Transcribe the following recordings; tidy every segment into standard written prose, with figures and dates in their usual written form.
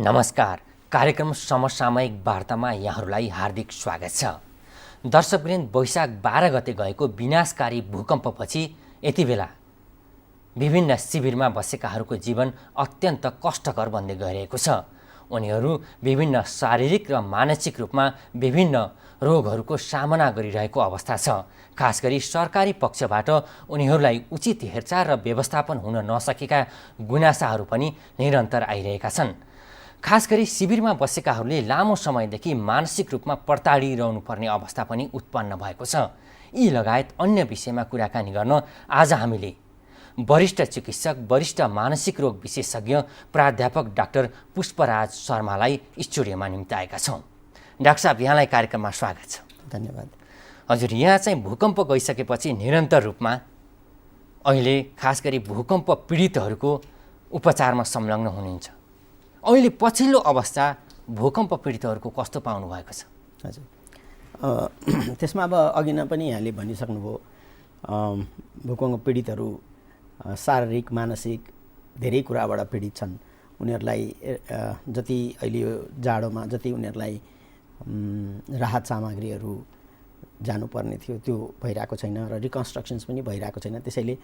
नमस्कार। कार्यक्रम समसामयिक वार्तामा यहाँहरूलाई हार्दिक स्वागत छ। दर्शकवृन्द, वैशाख 12 गते गएको विनाशकारी भूकम्पपछि यति बेला विभिन्न शिविरमा बसेकाहरूको जीवन अत्यन्त कष्टकर बन्दै गइरहेको छ। उनीहरू विभिन्न शारीरिक र मानसिक रूपमा विभिन्न रोगहरूको सामना गरिरहेको अवस्था छ। खास गरी सरकारी पक्षबाट उनीहरूलाई उचित हेरचाह र व्यवस्थापन हुन नसकेका गुनासाहरू पनि निरन्तर आइरहेका छन्। खास गरी शिविरमा बसेकाहरूले लामो समयदेखि मानसिक रूपमा प्रताडिरहनु पर्ने अवस्था पनि उत्पन्न भएको छ। यी लगायत अन्य विषयमा कुराकानी गर्न आज हामीले वरिष्ठ चिकित्सक, वरिष्ठ मानसिक रोग विशेषज्ञ प्राध्यापक डाक्टर पुष्पराज शर्मालाई स्टुडियोमा निम्ताएका छौँ। डाक्टर साहब, यहाँलाई कार्यक्रममा स्वागत छ। धन्यवाद। हजुर, यहाँ चाहिँ भूकम्प गइसकेपछि निरन्तर रूपमा अहिले खास गरी भूकम्प पीडितहरूको उपचारमा संलग्न हुनुहुन्छ। अहिले पछिल्लो अवस्था भूकम्प पीडितहरूको कस्तो पाउनु भएको छ? हजुर, त्यसमा अब अघि नै पनि यहाँले भनिसक्नुभयो, भूकम्प पीडितहरू शारीरिक मानसिक धेरै कुराबाट पीडित छन्। उनीहरूलाई जति अहिले यो जाडोमा जति उनीहरूलाई राहत सामग्रीहरू जानुपर्ने थियो त्यो भइरहेको छैन र रिकन्स्ट्रक्सन्स पनि भइरहेको छैन। त्यसैले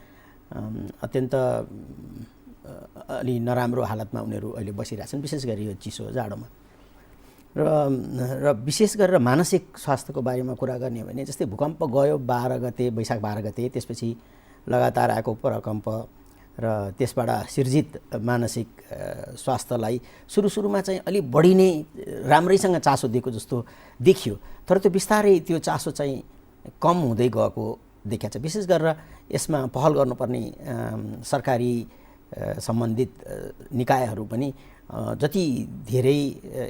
अत्यन्त अलि नराम्रो हालतमा उनीहरू अहिले बसिरहेछन्, विशेष गरी यो चिसो जाडोमा। र विशेष गरेर मानसिक स्वास्थ्यको बारेमा कुरा गर्ने भने जस्तै भूकम्प गयो 12 गते, वैशाख 12 गते, त्यसपछि लगातार आएको प्रकम्प र त्यसबाट सिर्जित मानसिक स्वास्थ्यलाई सुरुमा चाहिँ अलि बढी नै राम्रैसँग चासो दिएको जस्तो देखियो। तर त्यो बिस्तारै त्यो चासो चाहिँ कम हुँदै गएको देखिएको छ। विशेष गरेर यसमा पहल गर्नुपर्ने सरकारी सम्बन्धित निकायहरू पनि जति धेरै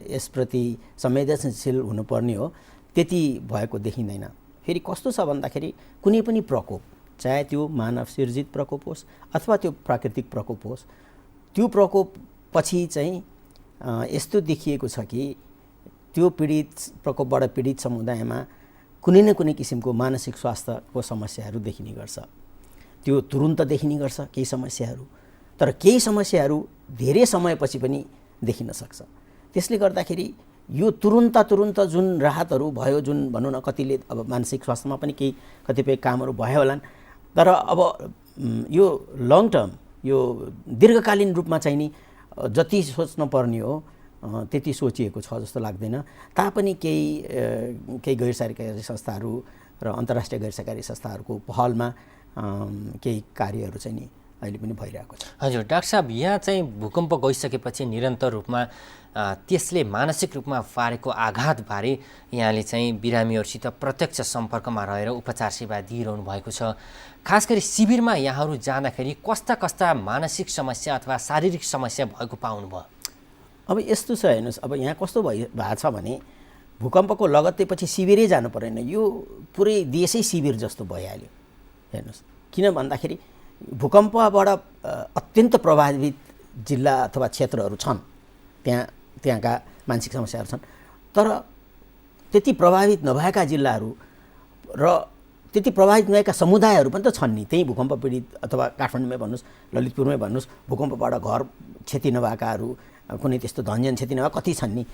यसप्रति संवेदनशील हुनुपर्ने हो त्यति भएको देखिँदैन। फेरि कस्तो छ भन्दाखेरि कुनै पनि प्रकोप, चाहे त्यो मानव सिर्जित प्रकोप होस् अथवा त्यो प्राकृतिक प्रकोप होस्, त्यो प्रकोप पछि चाहिँ यस्तो देखिएको छ कि त्यो प्रकोपबाट पीडित समुदायमा कुनै न कुनै किसिमको मानसिक स्वास्थ्यको समस्याहरू देखिने गर्छ। त्यो तुरुन्त देखिने गर्छ केही समस्याहरू, तर केही समस्याहरू धेरै समयपछि पनि देखिन सक्छ। त्यसले गर्दाखेरि यो तुरुन्त जुन राहतहरू भयो, जुन भनौँ न कतिले अब मानसिक स्वास्थ्यमा पनि केही कतिपय कामहरू भयो होलान्, तर अब यो लङ टर्म, यो दीर्घकालीन रूपमा चाहिँ नि जति सोच्न पर्ने हो त्यति सोचिएको छ जस्तो लाग्दैन। तापनि केही गैर सरकारी संस्थाहरू र अन्तर्राष्ट्रिय गैर सरकारी संस्थाहरूको पहलमा केही कार्यहरू चाहिँ नि अहिले पनि भइरहेको छ। हजुर डाक्टर साहब, यहाँ चाहिँ भूकम्प गइसकेपछि निरन्तर रूपमा त्यसले मानसिक रूपमा पारेको आघातबारे यहाँले चाहिँ बिरामीहरूसित प्रत्यक्ष सम्पर्कमा रहेर उपचार सेवा दिइरहनु भएको छ। खास गरी शिविरमा यहाँहरू जाँदाखेरि कस्ता मानसिक समस्या अथवा शारीरिक समस्या भएको पाउनुभयो? अब यस्तो छ, हेर्नुहोस्, अब यहाँ कस्तो भएको छ भने भूकम्पको लगत्तैपछि शिविरै जानु परेन, यो पुरै देशै शिविर जस्तो भइहाल्यो। हेर्नुहोस्, किन भन्दाखेरि भूकम्पबाट अत्यन्त प्रभावित जिल्ला अथवा क्षेत्रहरू छन्, त्यहाँका मानसिक समस्याहरू छन्, तर त्यति प्रभावित नभएका जिल्लाहरू र त्यति प्रभावित नभएका समुदायहरू पनि त छन् नि। त्यही भूकम्प पीडित अथवा काठमाडौँमै भन्नुहोस्, ललितपुरमै भन्नुहोस्, भूकम्पबाट घर क्षति नभएकाहरू, कुनै त्यस्तो धनजन क्षति नभए कति छन् नि,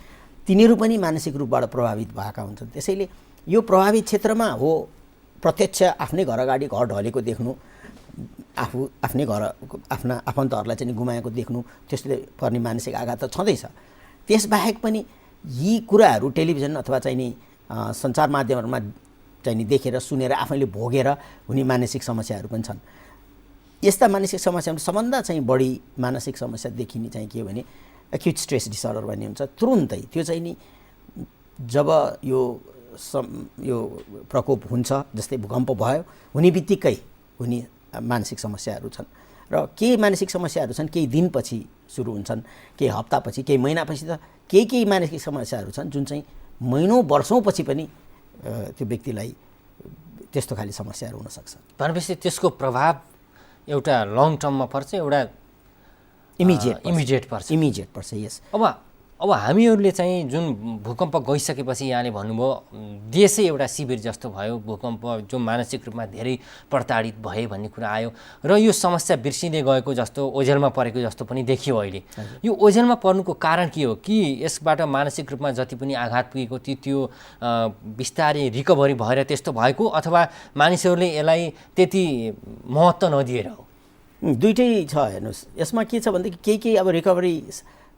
तिनीहरू पनि मानसिक रूपबाट प्रभावित भएका हुन्छन्। त्यसैले यो प्रभावित क्षेत्रमा हो प्रत्यक्ष आफ्नै घर अगाडि घर ढलेको देख्नु, आफ्नै घर आफ्ना आफन्तहरूलाई चाहिँ गुमाएको देख्नु, त्यसले पर्ने मानसिक आघात त छँदैछ। त्यसबाहेक पनि यी कुराहरू टेलिभिजन अथवा चाहिँ नि सञ्चार माध्यमहरूमा चाहिँ नि देखेर सुनेर आफैले भोगेर हुने मानसिक समस्याहरू पनि छन्। यस्ता मानसिक समस्याहरू सबभन्दा चाहिँ बढी मानसिक समस्या देखिने चाहिँ के हो भने एक्युट स्ट्रेस डिसअर्डर भन्ने हुन्छ। तुरुन्तै त्यो चाहिँ नि जब यो प्रकोप हुन्छ, जस्तै भूकम्प भयो, हुने बित्तिकै हुने मानसिक समस्याहरू छन्। र केही मानसिक समस्याहरू छन् केही दिनपछि सुरु हुन्छन्, केही हप्तापछि, केही महिनापछि, त केही मानसिक समस्याहरू छन् जुन चाहिँ महिनौँ वर्षौँपछि पनि त्यो व्यक्तिलाई त्यस्तो खाले समस्याहरू हुनसक्छ। भनेपछि त्यसको प्रभाव एउटा लङ टर्ममा पर्छ, एउटा इमिडिएट पर्छ। इमिडिएट पर्छ, यस। अब अब हामीहरूले चाहिँ जुन भूकम्प गइसकेपछि यहाँले भन्नुभयो देशै एउटा शिविर जस्तो भयो, भूकम्प जो मानसिक रूपमा धेरै प्रताडित भए भन्ने कुरा आयो र यो समस्या बिर्सिँदै गएको जस्तो ओझेलमा परेको जस्तो पनि देखियो अहिले। यो ओझेलमा पर्नुको कारण के हो कि यसबाट मानसिक रूपमा जति पनि आघात पुगेको थियो त्यो बिस्तारै रिकभरी भएर त्यस्तो भएको, अथवा मानिसहरूले यसलाई त्यति महत्त्व नदिएर हो? दुइटै छ। हेर्नुहोस्, यसमा के छ भनेदेखि केही अब रिकभरी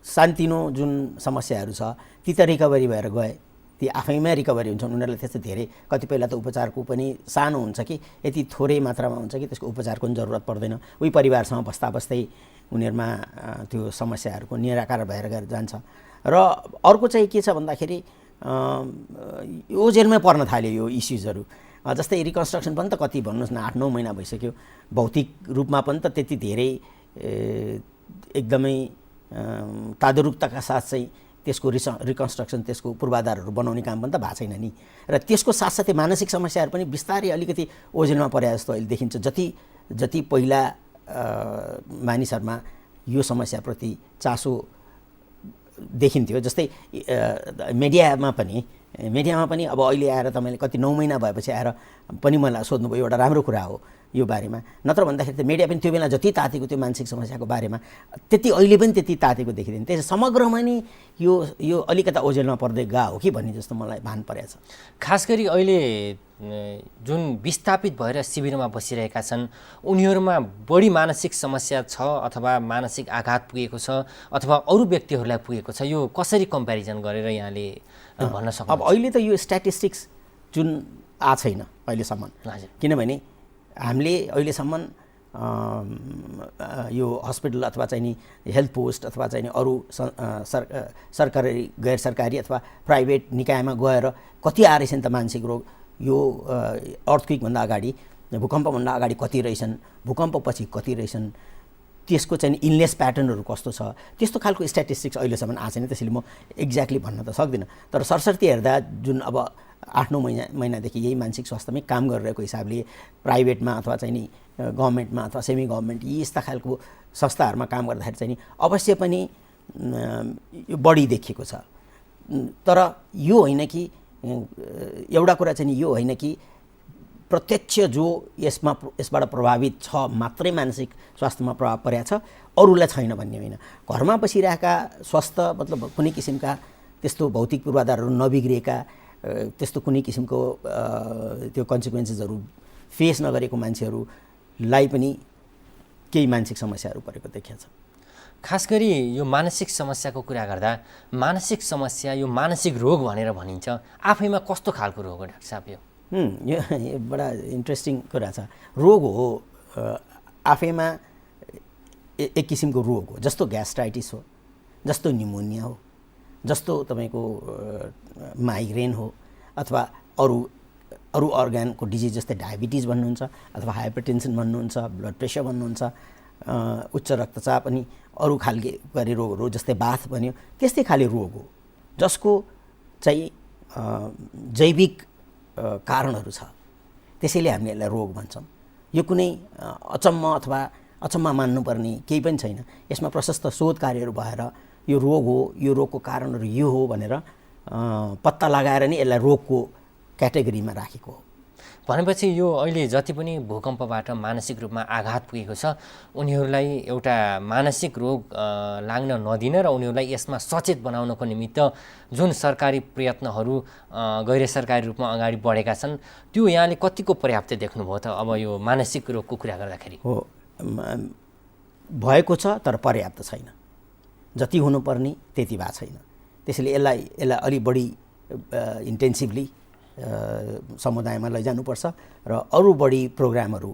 सान्तिनो जुन समस्याहरू छ ती त रिकभरी भएर गए, ती आफैमा रिकभरी हुन्छन्। उनीहरूलाई त्यस्तो धेरै कतिपयलाई त उपचारको पनि सानो हुन्छ कि यति थोरै मात्रामा हुन्छ कि त्यसको उपचारको पनि जरुरत पर्दैन। उही परिवारसँग बस्दा बस्दै उनीहरूमा त्यो समस्याहरूको निराकार भएर गएर जान्छ। र अर्को चाहिँ के छ भन्दाखेरि ओझेलमै पर्न थाल्यो यो इस्युजहरू। जस्तै रिकन्स्ट्रक्सन पनि त कति भन्नुहोस् न 8-9 महिना भइसक्यो, भौतिक रूपमा पनि त त्यति धेरै एकदमै तादुरुकताका साथ चाहिँ त्यसको रिकन्स्ट्रक्सन, त्यसको पूर्वाधारहरू बनाउने काम पनि त भएको छैन नि। र त्यसको साथसाथै मानसिक समस्याहरू पनि बिस्तारै अलिकति ओझेलमा परे जस्तो अहिले देखिन्छ। जति पहिला मानिसहरूमा यो समस्याप्रति चासो देखिन्थ्यो, जस्तै मिडियामा पनि अब अहिले आएर तपाईँले कति 9 महिना भएपछि आएर पनि मलाई सोध्नुभयो, एउटा राम्रो कुरा हो यो बारेमा। नत्र भन्दाखेरि त मिडिया पनि त्यो बेला जति तातेको त्यो मानसिक समस्याको बारेमा त्यति अहिले पनि त्यति तातेको देखिँदैन। त्यसै समग्रमा नि यो अलिकता ओझेलमा पर्दै गएको हो कि भन्ने जस्तो मलाई भान परेको छ। खास गरी अहिले जुन विस्थापित भएर शिविरमा बसिरहेका छन् उनीहरूमा बढी मानसिक समस्या छ अथवा मानसिक आघात पुगेको छ अथवा अरू व्यक्तिहरूलाई पुगेको छ, यो कसरी कम्पेरिजन गरेर यहाँले भन्न सक्नुहुन्छ? अब अहिले त यो स्ट्याटिस्टिक्स जुन छैन अहिलेसम्म, किनभने हामीले अहिलेसम्म यो हस्पिटल अथवा चाहिँ नि हेल्थ पोस्ट अथवा चाहिँ नि अरू सरकारी गैर सरकारी अथवा प्राइभेट निकायमा गएर कति आएछन् त मानसिक रोग, यो अर्थक्वेकभन्दा अगाडि, भूकम्पभन्दा अगाडि कति रहेछन्, भूकम्पपछि कति रहेछन्, त्यसको चाहिँ इलनेस प्याटर्नहरू कस्तो छ, त्यस्तो खालको स्ट्याटिस्टिक्स अहिलेसम्म आएको छैन। त्यसैले म एक्ज्याक्टली भन्न त सक्दिनँ। तर सरसर्ती हेर्दा जुन अब 8-9 महिनादेखि यही मानसिक स्वास्थ्यमै काम गरिरहेको हिसाबले प्राइभेटमा अथवा चाहिँ नि गभर्मेन्टमा अथवा सेमी गभर्मेन्ट यस्ता खालको संस्थाहरूमा काम गर्दाखेरि चाहिँ नि अवश्य पनि यो बढी देखिएको छ। तर यो होइन कि एउटा कुरा चाहिँ यो होइन कि प्रत्यक्ष जो यसबाट प्रभावित छ मात्रै मानसिक स्वास्थ्यमा प्रभाव परेको छ, अरूलाई छैन भन्ने होइन। घरमा बसिरहेका स्वास्थ्य मतलब कुनै किसिमका त्यस्तो भौतिक पूर्वाधारहरू नबिग्रिएका, त्यस्तो कुनै किसिमको त्यो कन्सिक्वेन्सेसहरू फेस नगरेको मान्छेहरूलाई पनि केही मानसिक समस्याहरू परेको देखिएको छ। खास गरी यो मानसिक समस्याको कुरा गर्दा मानसिक समस्या यो मानसिक रोग भनेर भनिन्छ, आफैमा कस्तो खालको रोग हो डाक्टर साहब? यो बडा इन्ट्रेस्टिङ कुरा छ। रोग हो आफैमा एक किसिमको रोग हो, जस्तो ग्यास्ट्राइटिस हो, जस्तो न्युमोनिया हो, जस्तो तपाईँको माइग्रेन हो, अथवा अरू अर्गानको डिजिज जस्तै डायबिटिज भन्नुहुन्छ अथवा हाइपरटेन्सन भन्नुहुन्छ, ब्लड प्रेसर भन्नुहुन्छ, उच्च रक्तचाप अनि अरू खालके गरी रोगहरू जस्तै बाथ भन्यो, त्यस्तै खाले रोग हो जसको चाहिँ जैविक कारणहरू छ। त्यसैले हामीले यसलाई रोग भन्छौँ। यो कुनै अचम्म मान्नुपर्ने केही पनि छैन। यसमा प्रशस्त शोध कार्यहरू भएर यो रोग हो, यो रोगको कारणहरू यो हो भनेर पत्ता लगाएर नै यसलाई रोगको क्याटेगोरीमा राखेको हो। भनेपछि यो अहिले जति पनि भूकम्पबाट मानसिक रूपमा आघात पुगेको छ उनीहरूलाई एउटा मानसिक रोग लाग्न नदिन र उनीहरूलाई यसमा सचेत बनाउनको निमित्त जुन सरकारी प्रयत्नहरू गैर सरकारी रूपमा अगाडि बढेका छन् त्यो यहाँले कतिको पर्याप्त देख्नुभयो त? अब यो मानसिक रोगको कुरा गर्दाखेरि हो भएको छ, तर पर्याप्त छैन। जति हुनुपर्ने त्यति भएको छैन। त्यसैले यसलाई अलि बढी इन्टेन्सिभली समुदायमा लैजानुपर्छ र अरू बढी प्रोग्रामहरू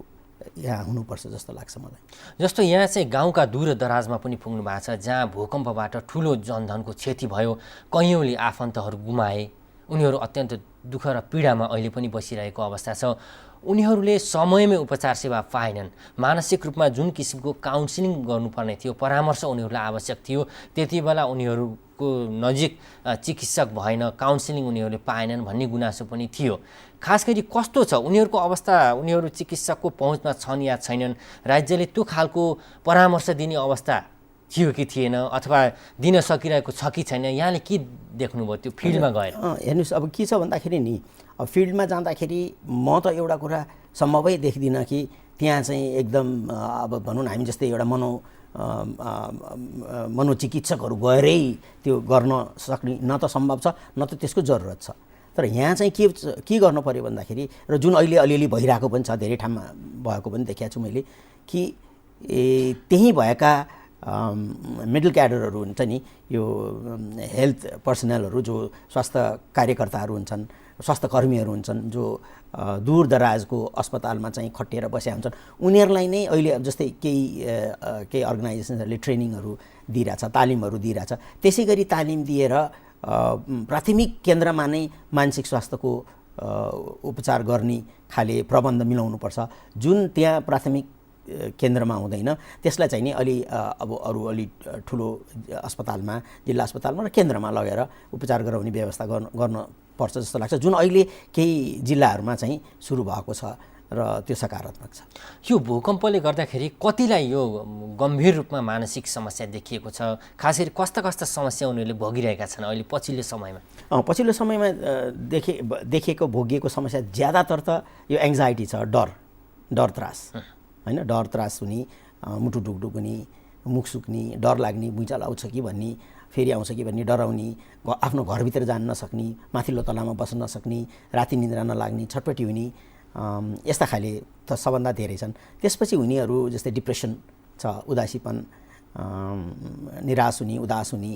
यहाँ हुनुपर्छ जस्तो लाग्छ मलाई। जस्तो यहाँ चाहिँ गाउँका दूर दराजमा पनि पुग्नु भएको छ जहाँ भूकम्पबाट ठुलो जनधनको क्षति भयो, कैयौँले आफन्तहरू गुमाए, उनीहरू अत्यन्त दुःख र पीडामा अहिले पनि बसिरहेको अवस्था छ। उनीहरूले समयमै उपचार सेवा पाएनन्। मानसिक रूपमा जुन किसिमको काउन्सिलिङ गर्नुपर्ने थियो, परामर्श उनीहरूलाई आवश्यक थियो, त्यति बेला उनीहरूको नजिक चिकित्सक भएन, काउन्सिलिङ उनीहरूले पाएनन् भन्ने गुनासो पनि थियो। खास गरी कस्तो छ उनीहरूको अवस्था? उनीहरू चिकित्सकको पहुँचमा छन् या छैनन्? राज्यले त्यो खालको परामर्श दिने अवस्था थियो कि थिएन अथवा दिन सकिरहेको छ कि छैन, यहाँले के देख्नुभयो त्यो फिल्डमा गएर? हेर्नुहोस्, अब के छ भन्दाखेरि नि, अब फिल्डमा जाँदाखेरि म त एउटा कुरा सम्भवै देख्दिनँ कि त्यहाँ चाहिँ एकदम अब भनौँ न हामी जस्तै एउटा मनोचिकित्सकहरू गएरै त्यो गर्न सक्ने न त सम्भव छ न त त्यसको जरुरत छ। तर यहाँ चाहिँ के गर्नु पऱ्यो भन्दाखेरि, र जुन अहिले अलिअलि भइरहेको पनि छ, धेरै ठाउँमा भएको पनि देखेको छु मैले, कि त्यहीँ भएका मिडल क्याडरहरू हुन्छ नि, यो हेल्थ पर्सनलहरू जो स्वास्थ्य कार्यकर्ताहरू हुन्छन्, स्वास्थ्य कर्मीहरू हुन्छन्, जो दूर दराजको अस्पतालमा चाहिँ खटिएर बसेका हुन्छन्, उनीहरूलाई नै अहिले जस्तै केही अर्गनाइजेसन्सहरूले ट्रेनिङहरू दिइरहेछ, तालिमहरू दिइरहेछ। त्यसै गरी तालिम दिएर प्राथमिक केन्द्रमा नै मानसिक स्वास्थ्यको उपचार गर्ने खाले प्रबन्ध मिलाउनुपर्छ। जुन त्यहाँ प्राथमिक केन्द्रमा हुँदैन त्यसलाई चाहिँ नि अब अरू अलि ठुलो अस्पतालमा, जिल्ला अस्पतालमा र केन्द्रमा लगेर उपचार गराउने व्यवस्था गर्नुपर्छ जस्तो लाग्छ, जुन अहिले केही जिल्लाहरूमा चाहिँ सुरु भएको छ र त्यो सकारात्मक छ। यो भूकम्पले गर्दाखेरि कतिलाई यो गम्भीर रूपमा मानसिक समस्या देखिएको छ? खास गरी कस्ता कस्ता समस्या उनीहरूले भोगिरहेका छन् अहिले पछिल्लो समयमा? पछिल्लो समयमा देखिएको भोगिएको समस्या ज्यादातर त यो एङ्जाइटी छ, डर त्रास होइन। डर त्रास हुने, मुटु ढुकढुक हुने, मुख सुक्ने, डर लाग्ने, भुइँचालो आउँछ कि भन्ने, फेरि आउँछ कि भन्ने डराउने, आफ्नो घरभित्र जान नसक्ने, माथिल्लो तलामा बस्न नसक्ने, राति निद्रा नलाग्ने, छटपटी हुने, यस्ता खाले त सबभन्दा धेरै छन्। त्यसपछि हुनेहरू जस्तै डिप्रेसन छ, उदासीपन, निराश हुने, उदास हुने,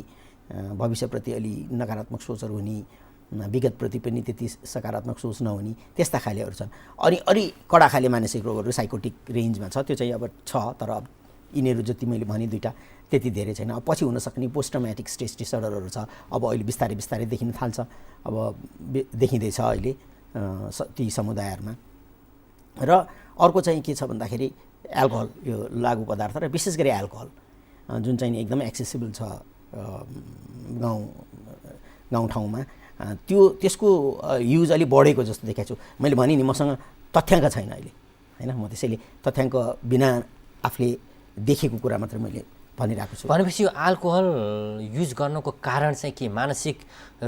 भविष्यप्रति अलि नकारात्मक सोचहरू हुने, विगतप्रति पनि त्यति सकारात्मक सोच नहुने, त्यस्ता खालेहरू छन्। अनि अलि कडा खाले मानसिक रोगहरू साइकोटिक रेन्जमा छ, त्यो चाहिँ अब छ। तर अब यिनीहरू जति मैले भने दुईवटा त्यति धेरै छैन। अब पछि हुनसक्ने पोस्ट ट्रमेटिक स्ट्रेस डिसअर्डरहरू छ, अब अहिले बिस्तारै बिस्तारै देखिन थाल्छ, अब देखिँदैछ अहिले ती समुदायहरूमा। र अर्को चाहिँ के छ भन्दाखेरि एल्कोहल, यो लागु पदार्थ र विशेष गरी एल्कोहल जुन चाहिँ एकदमै एक्सेसिबल छ गाउँठाउँमा, त्यसको युज अलि बढेको जस्तो देखेको छु। मैले भने नि मसँग तथ्याङ्क छैन अहिले होइन, म त्यसैले तथ्याङ्क बिना आफूले देखेको कुरा मात्रै मैले भनिरहेको छु। भनेपछि यो अल्कोहल युज गर्नको कारण चाहिँ के? मानसिक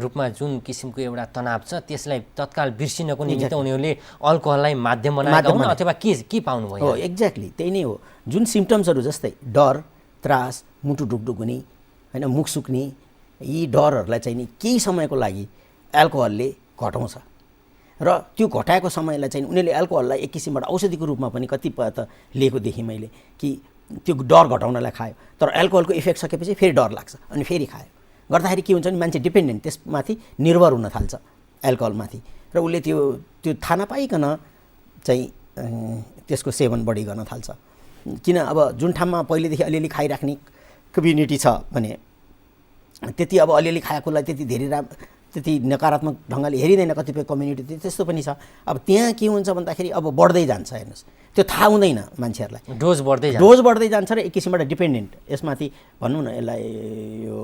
रूपमा जुन किसिमको एउटा तनाव छ त्यसलाई तत्काल बिर्सिनको निमित्त उनीहरूले अल्कोहललाई माध्यम बनाएका हुन् अथवा के पाउनुभयो? हो, एक्ज्याक्टली त्यही नै हो। जुन सिम्पटम्सहरू जस्तै डर, त्रास, मुटु ढुकढुक हुने होइन, मुख सुक्ने, यी डरहरूलाई चाहिँ नि केही समयको लागि एल्कोहलले घटाउँछ। र त्यो घटाएको समयलाई चाहिँ उनीहरूले एल्कोहललाई एक किसिमबाट औषधिको रूपमा पनि कतिपय त लिएको देखेँ मैले, कि त्यो डर घटाउनलाई खायो, तर एल्कोहलको इफेक्ट सकेपछि फेरि डर लाग्छ अनि फेरि खायो। गर्दाखेरि के हुन्छ भने मान्छे डिपेन्डेन्ट, त्यसमाथि निर्भर हुन थाल्छ एल्कोहलमाथि, र उसले त्यो थाहा नपाइकन चाहिँ त्यसको सेवन बढी गर्न थाल्छ। किन अब जुन ठाउँमा पहिलेदेखि अलिअलि खाइराख्ने कम्युनिटी छ भने त्यति अब अलिअलि खाएकोलाई त्यति नकारात्मक ढङ्गले हेरिँदैन कतिपय कम्युनिटी, त्यस्तो पनि छ। अब त्यहाँ के हुन्छ भन्दाखेरि अब बढ्दै जान्छ, हेर्नुहोस् त्यो थाहा हुँदैन मान्छेहरूलाई, डोज बढ्दै जान्छ र एक किसिमबाट डिपेन्डेन्ट, यसमाथि भनौँ न यसलाई यो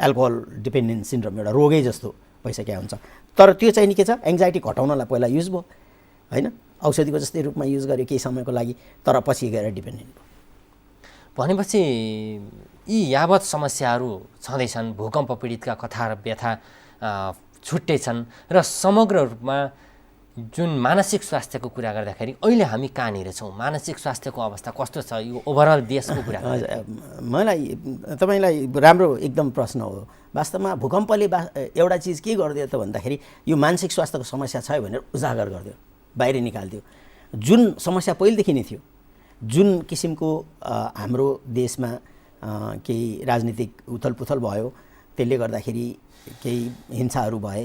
एल्कोहल डिपेन्डेन्ट सिन्ड्रोम एउटा रोगै जस्तो भइसकेको हुन्छ। तर त्यो चाहिँ नि के छ, एङ्जाइटी घटाउनलाई पहिला युज भयो होइन, औषधिको जस्तै रूपमा युज गर्यो केही समयको लागि, तर पछि गएर डिपेन्डेन्ट भयो। भनेपछि यी यावत समस्याहरू छँदैछन्, भूकम्प पीडितका कथा र व्यथा छुट्टै छन्, र समग्र रूपमा जुन मानसिक स्वास्थ्यको कुरा गर्दाखेरि अहिले हामी कहाँनिर छौँ? मानसिक स्वास्थ्यको अवस्था कस्तो छ यो ओभरअल देशको कुरा? तपाईँलाई राम्रो एकदम प्रश्न हो। वास्तवमा भूकम्पले एउटा चिज के गरिदियो त भन्दाखेरि यो मानसिक स्वास्थ्यको समस्या छ भनेर उजागर गरिदियो, बाहिर निकालिदियो। जुन समस्या पहिलेदेखि नै थियो, जुन किसिमको हाम्रो देशमा केही राजनीतिक उथलपुथल भयो, त्यसले गर्दाखेरि केही हिंसाहरू भए,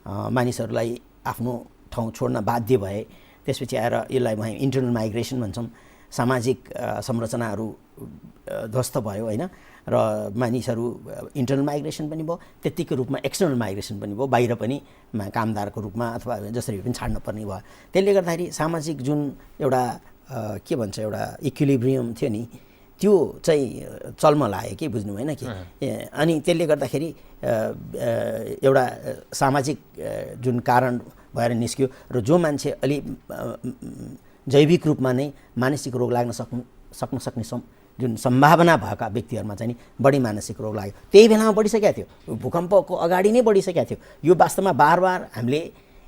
मानिसहरूलाई आफ्नो ठाउँ छोड्न बाध्य भए, त्यसपछि आएर यसलाई हामी इन्टर्नल माइग्रेसन भन्छौँ, सामाजिक संरचनाहरू ध्वस्त भयो होइन, र मानिसहरू इन्टर्नल माइग्रेसन पनि भयो, त्यत्तिकै रूपमा एक्सटर्नल माइग्रेसन पनि भयो, बाहिर पनि कामदारको रूपमा अथवा जसरी पनि छाड्न पर्ने भयो। त्यसले गर्दाखेरि सामाजिक जुन एउटा के भन्छ एउटा इक्विलिब्रियम थियो नि, त्यो चाहिँ चल्मलायो कि, बुझ्नु भएन कि। अनि त्यसले गर्दाखेरि एउटा सामाजिक जुन कारण भएर निस्क्यो, र जो मान्छे अलि जैविक रूपमा नै मानसिक रोग लाग्न सक्ने जुन सम्भावना भएका व्यक्तिहरूमा चाहिँ नि बढी मानसिक रोग लाग्यो। त्यही बेलामा बढिसकेको थियो, भूकम्पको अगाडि नै बढिसकेको थियो। यो वास्तवमा बार हामीले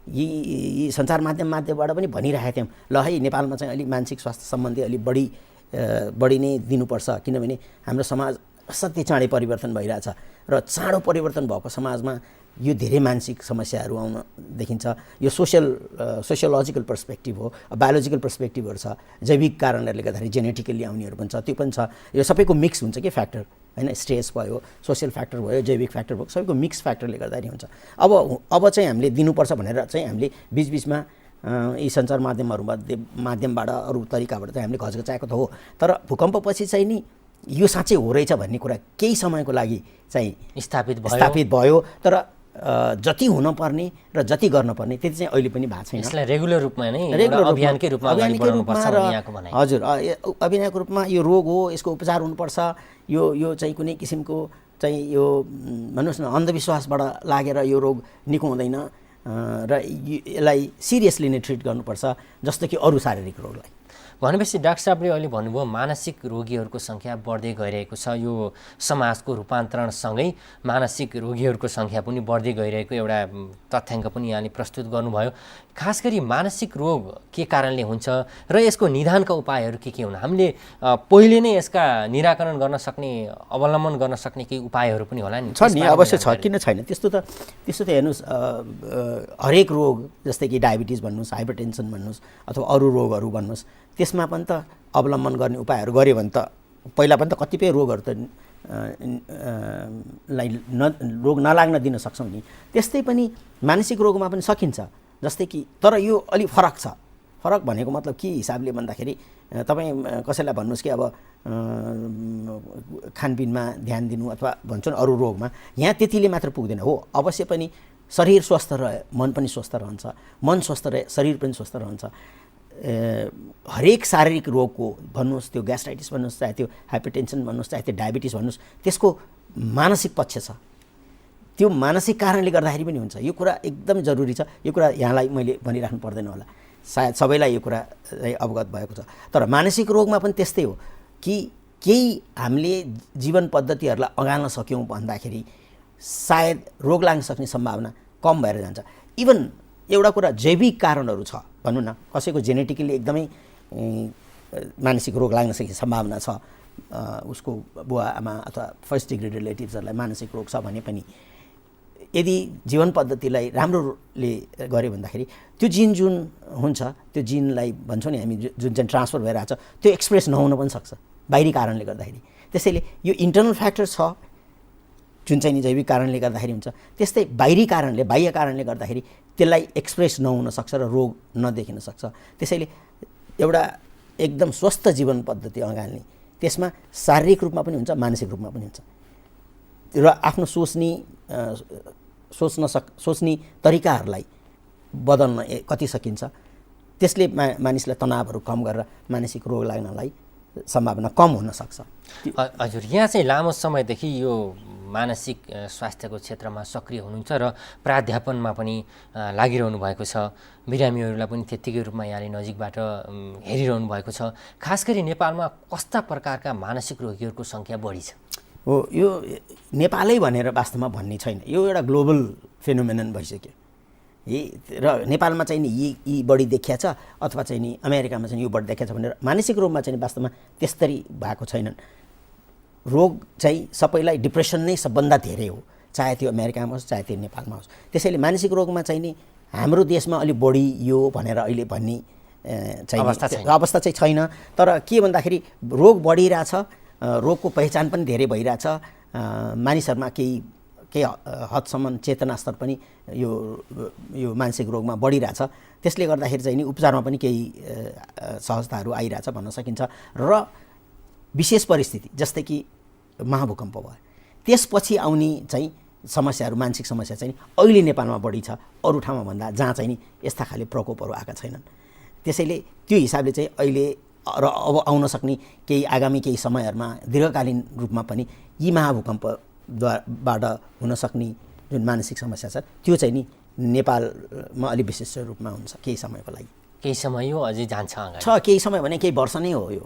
यी सञ्चार माध्यमबाट पनि भनिरहेका थियौँ, ल है नेपालमा चाहिँ अलिक मानसिक स्वास्थ्य सम्बन्धी अलिक बढी नै दिनुपर्छ, किनभने हाम्रो समाज असाध्यै चाँडै परिवर्तन भइरहेछ र चाँडो परिवर्तन भएको समाजमा यो धेरै मानसिक समस्याहरू आउन देखिन्छ। यो सोसियोलोजिकल पर्सपेक्टिभ हो, बायोलोजिकल पर्सपेक्टिभहरू छ, जैविक कारणहरूले गर्दाखेरि जेनेटिकल्ली आउनेहरू पनि छ, त्यो पनि छ। यो सबैको मिक्स हुन्छ कि फ्याक्टर होइन, स्ट्रेस भयो, सोसियल फ्याक्टर भयो, जैविक फ्याक्टर भयो, सबैको मिक्स फ्याक्टरले गर्दाखेरि हुन्छ। अब चाहिँ हामीले दिनुपर्छ भनेर चाहिँ हामीले बिचबिचमा यी सञ्चार माध्यमबाट अरू तरिकाबाट चाहिँ हामीले घचघचाएको त हो, तर भूकम्पपछि चाहिँ नि यो साँच्चै हो रहेछ भन्ने कुरा केही समयको लागि चाहिँ स्थापित भयो, तर जति हुनुपर्ने र जति गर्नुपर्ने त्यति चाहिँ अहिले पनि भएको छैन। यसलाई रेगुलर रूपमा नै अभियानकै रूपमा हजुर अभियानको रूपमा यो रोग हो, यसको उपचार हुनुपर्छ। यो चाहिँ कुनै किसिमको चाहिँ यो भन्नुहोस् न अन्धविश्वासबाट लागेर यो रोग निको हुँदैन र यसलाई सिरियसली नै ट्रिट गर्नुपर्छ जस्तो कि अरू शारीरिक रोगलाई। भनेपछि डाक्टर साहबले अहिले भन्नुभयो मानसिक रोगीहरूको सङ्ख्या बढ्दै गइरहेको छ। यो समाजको रूपान्तरणसँगै मानसिक रोगीहरूको सङ्ख्या पनि बढ्दै गइरहेको एउटा तथ्याङ्क पनि यहाँले प्रस्तुत गर्नुभयो। खास गरी मानसिक रोग के कारणले हुन्छ र यसको निदानका उपायहरू के हुन्? हामीले पहिले नै यसका निराकरण गर्न सक्ने, अवलम्बन गर्न सक्ने केही उपायहरू पनि होला नि? छ नि, अवश्य छ, किन छैन। त्यस्तो त हेर्नुहोस्, हरेक रोग जस्तै कि डायबिटिज भन्नुहोस्, हाइपरटेन्सन भन्नुहोस् अथवा अरू रोगहरू भन्नुहोस्, त्यसमा पनि त अवलम्बन गर्ने उपायहरू गऱ्यो भने त पहिला पनि त कतिपय रोगहरू त रोग नलाग्न दिन सक्छौँ नि। त्यस्तै पनि मानसिक रोगमा पनि सकिन्छ। जस्तै कि तर यो अलिक फरक छ। फरक भनेको मतलब के हिसाबले भन्दाखेरि तपाईँ कसैलाई भन्नुहोस् कि अब खानपिनमा ध्यान दिनु अथवा भन्छन् अरू रोगमा, यहाँ त्यतिले मात्र पुग्दैन हो। अवश्य पनि शरीर स्वस्थ रहे मन पनि स्वस्थ रहन्छ, मन स्वस्थ रहे शरीर पनि स्वस्थ रहन्छ। हरेक शारीरिक रोगको भन्नुहोस्, त्यो ग्यास्ट्राइटिस भन्नुहोस्, चाहे त्यो हाइपरटेन्सन भन्नुहोस्, चाहे त्यो डायबिटिस भन्नुहोस्, त्यसको मानसिक पक्ष छ। त्यो मानसिक कारणले गर्दाखेरि पनि हुन्छ। यो कुरा एकदम जरुरी छ। यो कुरा यहाँलाई मैले भनिराख्नु पर्दैन होला, सायद सबैलाई यो कुरा अवगत भएको छ। तर मानसिक रोगमा पनि त्यस्तै हो कि केही हामीले जीवन पद्धतिहरूलाई अँगाल्न सक्यौँ भन्दाखेरि सायद रोग लाग्न सक्ने सम्भावना कम भएर जान्छ। इभन एउटा कुरा जैविक कारणहरू छ भनौँ न, कसैको जेनेटिकली एकदमै मानसिक रोग लाग्न सक्ने सम्भावना छ, उसको बुवा आमा अथवा फर्स्ट डिग्री रिलेटिभ्सहरूलाई मानसिक रोग छ भने पनि यदि जीवन पद्धतिलाई राम्रोले गऱ्यो भन्दाखेरि त्यो जिन जुन हुन्छ, त्यो जिनलाई भन्छौँ नि हामी, जुन चाहिँ ट्रान्सफर भइरहेको छ त्यो एक्सप्रेस नहुन पनि सक्छ बाहिरी कारणले गर्दाखेरि। त्यसैले यो इन्टर्नल फ्याक्टर छ जुन चाहिँ नि जैविक कारणले गर्दाखेरि हुन्छ, त्यस्तै बाहिरी कारणले, बाह्य कारणले गर्दाखेरि त्यसलाई एक्सप्रेस नहुन सक्छ र रोग नदेखिन सक्छ। त्यसैले एउटा एकदम स्वस्थ जीवन पद्धति अँगाल्ने, त्यसमा शारीरिक रूपमा पनि हुन्छ, मानसिक रूपमा पनि हुन्छ र आफ्नो सोच्ने तरिकाहरूलाई बदल्न कति सकिन्छ, त्यसले मानिसलाई तनावहरू कम गरेर मानसिक रोग लाग्नलाई सम्भावना कम हुन सक्छ। हजुर, यहाँ चाहिँ लामो समयदेखि यो मानसिक स्वास्थ्यको क्षेत्रमा सक्रिय हुनुहुन्छ र प्राध्यापनमा पनि लागिरहनु भएको छ। बिरामीहरूलाई पनि त्यत्तिकै रूपमा यहाँले नजिकबाट हेरिरहनु भएको छ। खास गरी नेपालमा कस्ता प्रकारका मानसिक रोगीहरूको सङ्ख्या बढी छ? हो, यो नेपालै भनेर वास्तवमा भन्ने छैन, यो एउटा ग्लोबल फेनोमेनन भइसक्यो। र नेपालमा चाहिँ नि यी बढी देखिया छ अथवा चाहिँ नि अमेरिकामा चाहिँ यो बढी देखिया छ भनेर मानसिक रोगमा चाहिँ वास्तवमा त्यस्तरी भएको छैनन्। रोग चाहिँ सबैलाई डिप्रेसन नै सबभन्दा धेरै हो, चाहे त्यो अमेरिकामा होस् चाहे त्यो नेपालमा होस्। त्यसैले मानसिक रोगमा चाहिँ नि हाम्रो देशमा अलिक बढी यो भनेर अहिले भन्ने अवस्था चाहिँ छैन। तर के भन्दाखेरि रोग बढिरहेछ, रोगको पहिचान पनि धेरै भइरहेछ, मानिसहरूमा केही हदसम्म चेतना स्तर पनि यो मानसिक रोगमा बढिरहेछ। त्यसले गर्दाखेरि चाहिँ नि उपचारमा पनि केही सहजताहरू आइरहेछ भन्न सकिन्छ। र विशेष परिस्थिति जस्तै कि महाभूकम्प भयो, त्यसपछि आउने चाहिँ समस्याहरू, मानसिक समस्या चाहिँ अहिले नेपालमा बढी छ अरू ठाउँमा भन्दा, जहाँ चाहिँ नि यस्ता खाले प्रकोपहरू आएका छैनन्। त्यसैले त्यो हिसाबले चाहिँ अहिले र अब आउन सक्ने केही आगामी केही समयहरूमा दीर्घकालीन रूपमा पनि यी महाभूकम्पबाट हुन सक्ने जुन मानसिक समस्या छ त्यो चाहिँ नि नेपालमा अलि विशिष्ट रूपमा हुन्छ केही समयको लागि। केही समय यो अझै जान्छ छ, केही समय भने केही वर्ष नै हो। यो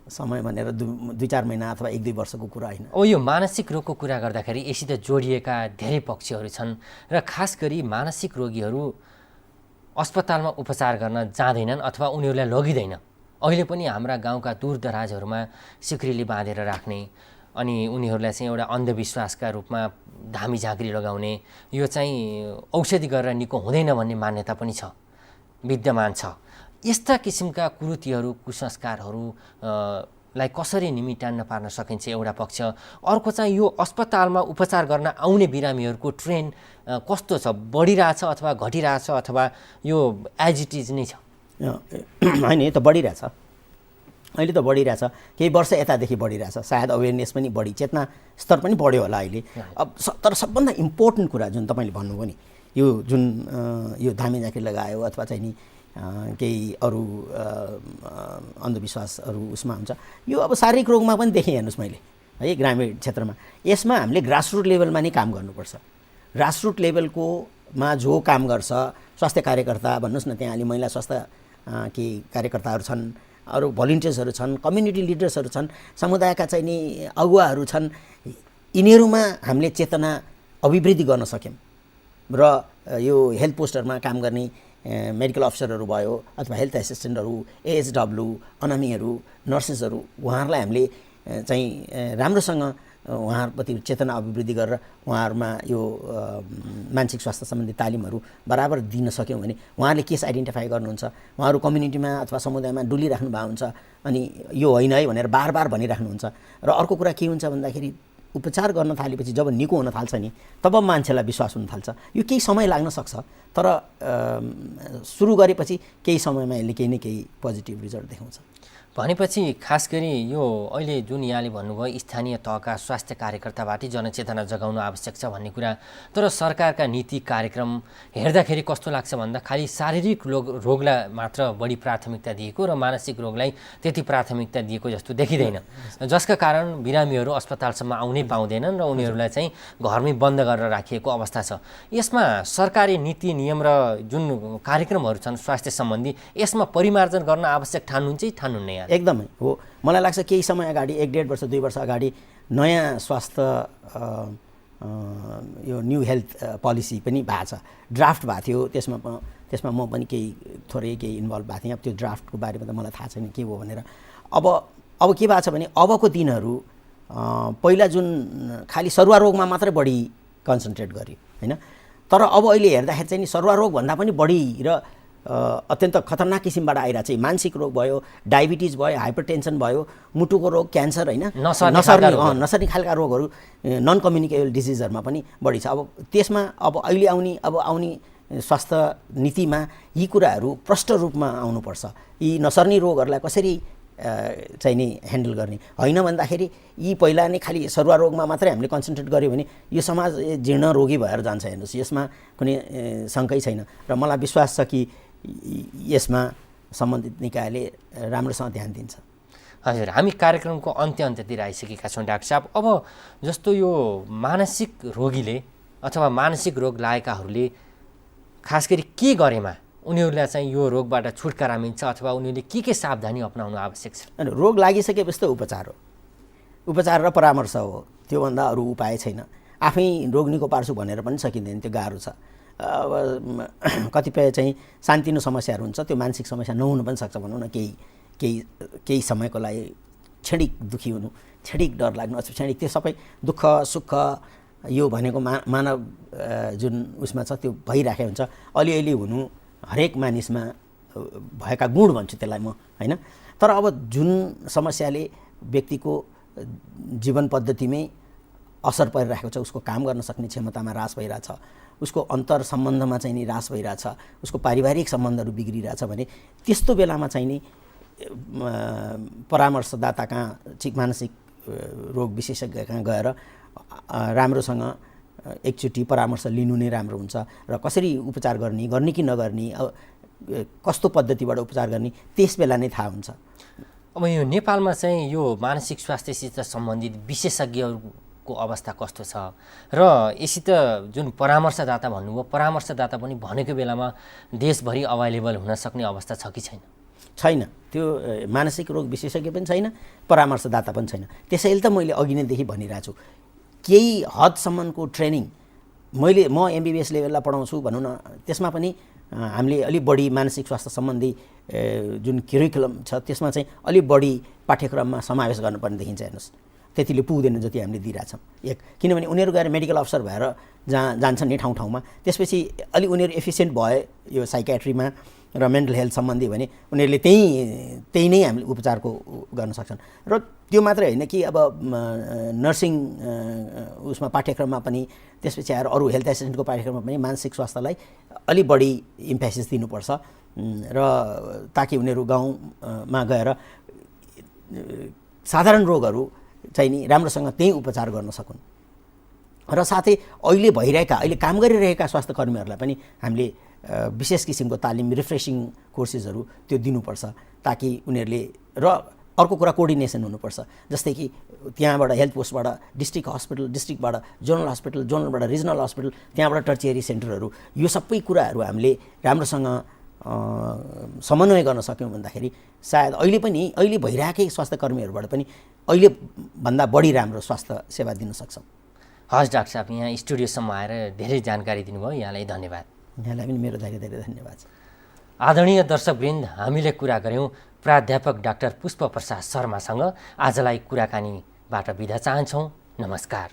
समय भनेर 2-4 महिना अथवा 1-2 वर्षको कुरा होइन। अब यो मानसिक रोगको कुरा गर्दाखेरि यसित जोडिएका धेरै पक्षहरू छन् र खास गरी मानसिक रोगीहरू अस्पतालमा उपचार गर्न जाँदैनन् अथवा उनीहरूलाई लगिँदैन। अहिले पनि हाम्रा गाउँका दूरदराजहरूमा सिक्रीले बाँधेर राख्ने अनि उनीहरूलाई चाहिँ एउटा अन्धविश्वासका रूपमा धामी झाँक्री लगाउने, यो चाहिँ औषधि गरेर निको हुँदैन भन्ने मान्यता पनि छ, विद्यमान छ। यस्ता किसिमका कुरीतिहरू, कुसंस्कारहरू लाई कसरी निमिटान्न पार्न सकिन्छ एउटा पक्ष। अर्को चाहिँ यो अस्पतालमा उपचार गर्न आउने बिरामीहरूको ट्रेन कस्तो छ, बढिरहेछ अथवा घटिरहेछ अथवा यो एज इट इज नै छ? होइन, यो त बढिरहेछ, अहिले त बढिरहेछ, केही वर्ष यतादेखि बढिरहेछ। सायद अवेरनेस पनि बढी, चेतना स्तर पनि बढ्यो होला अहिले। अब तर सबभन्दा इम्पोर्टेन्ट कुरा जुन तपाईँले भन्नुभयो नि, यो जुन यो धामी झाँक्री लगायो अथवा चाहिँ नि केही अरू अन्धविश्वासहरू उसमा हुन्छ, यो अब शारीरिक रोगमा पनि देखेँ हेर्नुहोस् मैले है, ग्रामीण क्षेत्रमा। यसमा हामीले ग्रासरुट लेभलमा नै काम गर्नुपर्छ। ग्रासरुट लेभलकोमा जो काम गर्छ, स्वास्थ्य कार्यकर्ता भन्नुहोस् न, त्यहाँ अहिले महिला स्वास्थ्य केही कार्यकर्ताहरू छन्, अरू भलिन्टियर्सहरू छन्, कम्युनिटी लिडर्सहरू छन्, समुदायका चाहिँ नि अगुवाहरू छन्। यिनीहरूमा हामीले चेतना अभिवृद्धि गर्न सक्यौँ र यो हेल्थ पोस्टरमा काम गर्ने मेडिकल अफिसरहरू भयो अथवा हेल्थ एसिस्टेन्टहरू, एएचडब्ल्यू, अनामीहरू, नर्सेसहरू, उहाँहरूलाई हामीले चाहिँ राम्रोसँग उहाँहरूप्रति चेतना अभिवृद्धि गरेर उहाँहरूमा यो मानसिक स्वास्थ्य सम्बन्धी तालिमहरू बराबर दिन सक्यौँ भने उहाँहरूले केस आइडेन्टिफाई गर्नुहुन्छ, उहाँहरू कम्युनिटीमा अथवा समुदायमा डुलिराख्नु भएको हुन्छ, अनि यो होइन है भनेर बार बार भनिराख्नुहुन्छ। र अर्को कुरा के हुन्छ भन्दाखेरि उपचार गर्न थालेपछि जब निको हुन थाल्छ नि, तब मान्छेलाई विश्वास हुन थाल्छ। यो केही समय लाग्न सक्छ, तर सुरु गरेपछि केही समयमा यसले केही न केही पोजिटिभ रिजल्ट देखाउँछ। भनेपछि खास गरी यो अहिले जुन यहाँले भन्नुभयो स्थानीय तहका स्वास्थ्य कार्यकर्ताबाटै जनचेतना जगाउनु आवश्यक छ भन्ने कुरा, तर सरकारका नीति कार्यक्रम हेर्दाखेरि कस्तो लाग्छ भन्दा खालि शारीरिक रोगलाई मात्र बढी प्राथमिकता दिएको र मानसिक रोगलाई त्यति प्राथमिकता दिएको जस्तो देखिँदैन, जसका कारण बिरामीहरू अस्पतालसम्म आउनै पाउँदैनन् र उनीहरूलाई चाहिँ घरमै बन्द गरेर राखिएको अवस्था छ। यसमा सरकारी नीति नियम र जुन कार्यक्रमहरू छन् स्वास्थ्य सम्बन्धी, यसमा परिमार्जन गर्न आवश्यक ठान्नुहुन्छ कि ठान्नुहुन्न? एकदमै हो। मलाई लाग्छ केही समय अगाडि 1-1.5 वर्ष 2 वर्ष अगाडि नयाँ स्वास्थ्य यो न्यू हेल्थ पोलिसी पनि भएको छ, ड्राफ्ट भएको थियो। त्यसमा म पनि थोरै केही इन्भल्भ भएको थिएँ। अब त्यो ड्राफ्टको बारेमा त मलाई थाहा छैन के हो भनेर। अब के भएको छ भने अबको दिनहरू पहिला जुन खालि सरुवा रोगमा मात्रै बढी कन्सन्ट्रेट गर्यो होइन, तर अब अहिले हेर्दाखेरि चाहिँ नि सरुवा रोगभन्दा पनि बढी र अत्यन्त खतरनाक किसिमबाट आइरहेको छ। मानसिक रोग भयो, डायबिटिज भयो, हाइपरटेन्सन भयो, मुटुको रोग, क्यान्सर होइन, नसर्ने खालका रोगहरू, नन कम्युनिकेबल डिजिजहरूमा पनि बढी छ। अब त्यसमा अब अहिले आउने स्वास्थ्य नीतिमा यी कुराहरू प्रष्ट रूपमा आउनुपर्छ। यी नसर्ने रोगहरूलाई कसरी चाहिँ नि ह्यान्डल गर्ने होइन भन्दाखेरि यी पहिला नै खालि सरुवा रोगमा मात्रै हामीले कन्सन्ट्रेट गऱ्यो भने यो समाज जीर्ण रोगी भएर जान्छ। हेर्नुहोस्, यसमा कुनै शङ्कै छैन र मलाई विश्वास छ कि यसमा सम्बन्धित निकायले राम्रोसँग ध्यान दिन्छ। हजुर, हामी कार्यक्रमको अन्त्यतिर आइसकेका छौँ डाक्टर साहब। अब जस्तो यो मानसिक रोगीले अथवा मानसिक रोग लागेकाहरूले खास गरी के गरेमा उनीहरूलाई चाहिँ यो रोगबाट छुटकारा मिल्छ अथवा उनीहरूले के सावधानी अपनाउनु आवश्यक छ? रोग लागिसकेपछि त उपचार हो, उपचार र परामर्श हो, त्योभन्दा अरू उपाय छैन। आफै रोग निको पार्छु भनेर पनि सकिँदैन, त्यो गाह्रो छ। अब कतिपय चाहिँ सानोतिनो समस्याहरू हुन्छ, त्यो मानसिक समस्या नहुनु पनि सक्छ भनौँ न। केही समयको लागि क्षणिक दुःखी हुनु, क्षणिक डर लाग्नु, क्षणिक त्यो सबै दुःख सुख यो भनेको मानव जुन उसमा छ त्यो भइराखेको हुन्छ। अलिअलि हुनु हरेक मानिसमा भएका गुण भन्छु त्यसलाई म होइन। तर अब जुन समस्याले व्यक्तिको जीवन पद्धतिमै असर परिरहेको छ, उसको काम गर्न सक्ने क्षमतामा ह्रास भइरहेछ, उसको अन्तर सम्बन्धमा चाहिँ नि ह्रास भइरहेछ, उसको पारिवारिक सम्बन्धहरू बिग्रिरहेछ भने त्यस्तो बेलामा चाहिँ नि परामर्शदाता कहाँ, मानसिक रोग विशेषज्ञ कहाँ गएर राम्रोसँग एकचोटि परामर्श लिनु नै राम्रो हुन्छ। र कसरी उपचार गर्ने कि नगर्ने, कस्तो पद्धतिबाट उपचार गर्ने त्यस बेला नै थाहा हुन्छ। अब यो नेपालमा चाहिँ यो मानसिक स्वास्थ्यसित सम्बन्धित विशेषज्ञहरूको अवस्था कस्तो छ र यसित जुन परामर्शदाता भन्नुभयो, परामर्शदाता पनि भनेको बेलामा देशभरि अभाइलेबल हुन सक्ने अवस्था छ कि छैन? छैन, त्यो मानसिक रोग विशेषज्ञ पनि छैन, परामर्शदाता पनि छैन। त्यसैले त मैले अघि नैदेखि भनिरहेको छु, केही हदसम्मको ट्रेनिङ म एमबिबिएस लेभललाई पढाउँछु भनौँ न, त्यसमा पनि हामीले अलिक बढी मानसिक स्वास्थ्य सम्बन्धी जुन करिकुलम छ त्यसमा चाहिँ अलिक बढी पाठ्यक्रममा समावेश गर्नुपर्ने देखिन्छ। हेर्नुहोस्, त्यतिले पुग्दैन जति हामीले दिइरहेछौँ। एक, किनभने उनीहरू गएर मेडिकल अफिसर भएर जान्छन् नि ठाउँ ठाउँमा, त्यसपछि अलिक उनीहरू एफिसियन्ट भए यो साइकेट्रीमा र मेन्टल हेल्थ सम्बन्धी भने उनीहरूले त्यही नै हामीले उपचारको गर्न सक्छन्। र त्यो मात्रै होइन कि अब नर्सिङ उसमा पाठ्यक्रममा पनि, त्यसपछि आएर अरू हेल्थ एसिस्टेन्टको पाठ्यक्रममा पनि मानसिक स्वास्थ्यलाई अलिक बढी इम्फेसिस दिनुपर्छ र ताकि उनीहरू गाउँमा गएर साधारण रोगहरू चाहिँ नि राम्रोसँग त्यही उपचार गर्न सकुन्। र साथै अहिले काम गरिरहेका स्वास्थ्य कर्मीहरूलाई पनि हामीले विशेष किसिमको तालिम, रिफ्रेसिङ कोर्सेसहरू त्यो दिनुपर्छ, ताकि उनीहरूले, र अर्को कुरा कोअर्डिनेसन हुनुपर्छ। जस्तै कि त्यहाँबाट हेल्थ पोस्टबाट डिस्ट्रिक्ट हस्पिटल, डिस्ट्रिक्टबाट जोनल हस्पिटल, जोनलबाट रिजनल हस्पिटल, त्यहाँबाट टर्चियरी सेन्टरहरू, यो सबै कुराहरू हामीले राम्रोसँग समन्वय गर्न सक्यौँ भन्दाखेरि सायद अहिले भइरहेकै स्वास्थ्य कर्मीहरूबाट पनि अहिलेभन्दा बढी राम्रो स्वास्थ्य सेवा दिन सक्छौँ। हस् डाक्टर साहब, यहाँ स्टुडियोसम्म आएर धेरै जानकारी दिनुभयो, यहाँलाई धन्यवाद। यहाँलाई पनि मेरो धेरै धेरै धन्यवाद। आदरणीय दर्शकवृन्द, हामीले कुरा गऱ्यौँ प्राध्यापक डाक्टर पुष्पप्रसाद शर्मासँग। आजलाई कुराकानीबाट बिदा चाहन्छौँ। नमस्कार।